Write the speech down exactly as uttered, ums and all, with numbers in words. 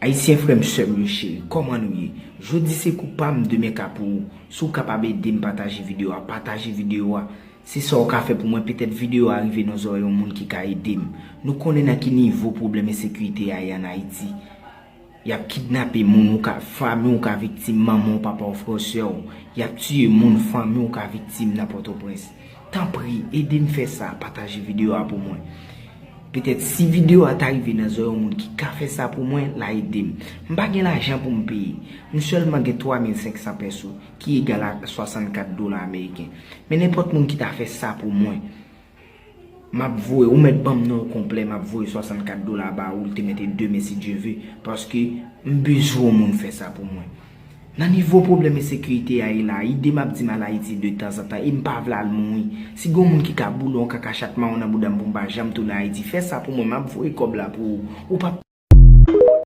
Ayisyen, frè m, sè m yo cheri, kòman nou ye? Jodi se kou pa m, demen ka pou ou. Si w kapab ede m pataje videyo a, pataje videyo a. Se sa w ka fè pou mwen, petèt videyo a rive nan zòrèy yon moun ki ka ede m. Nou konnen nan ki nivo pwoblèm ensekirite a ye ann Ayiti. Y ap kidnape moun, ou ka, fanmi w ka viktim, manman w, papa w, frè w, sè w. Y ap tiye moun, fanmi w ka viktim nan Pòtoprens. Tanpri, ede m fè sa, pataje videyo a pou mwen. Petèt si videyo a ta rive nan zòrèy yon moun ki ka fè sa pou mwen, l a ede m. M pa gen lajan pou m peye. M sèlman gen twa mil senk san pèso, ki egal a swasannkat dola ameriken. Men nenpòt moun ki ta fè sa pou mwen, m ap voye, ou mèt ban m non w konplè, m ap voye swasannkat dola ba ou, l te mete demen si Dye ve, paske m bezwen yon moun fè sa pou mwen. Nan nivo pwoblèm ensekirite a ye la, ide m ap di m al Ayiti de tanzantan, e m pa vle al mouri. Si gen yon moun ki ka boule yon kaka chat mawon nan bouda m pou m pa janm tounen Ayiti, fè sa pou mwen, m ap voye kòb la pou ou. Ou p ap